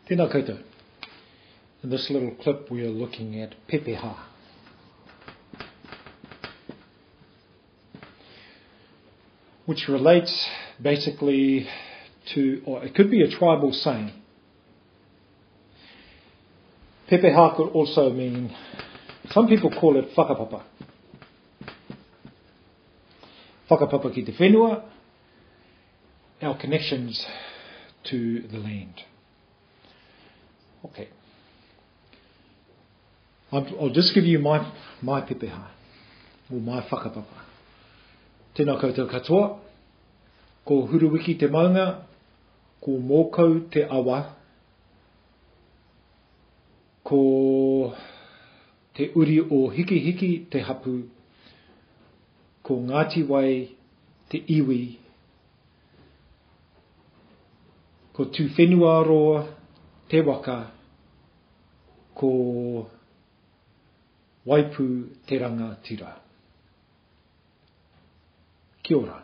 Tēnā koutou. In this little clip we are looking at pepeha. Which relates basically to, or it could be a tribal saying. Pepeha could also mean, some people call it whakapapa. Whakapapa ki te whenua, our connections to the land. Okay. I'll just give you my, my pepeha, or my whakapapa. Tēnā koutou katoa, ko Huruwiki te maunga, ko Mōkau te awa, ko Te Uri o Hikihiki te hapu, ko Ngāti Wai te iwi, ko Tūwhenuaroa te waka, ko Waipū te rangatira. Kia ora.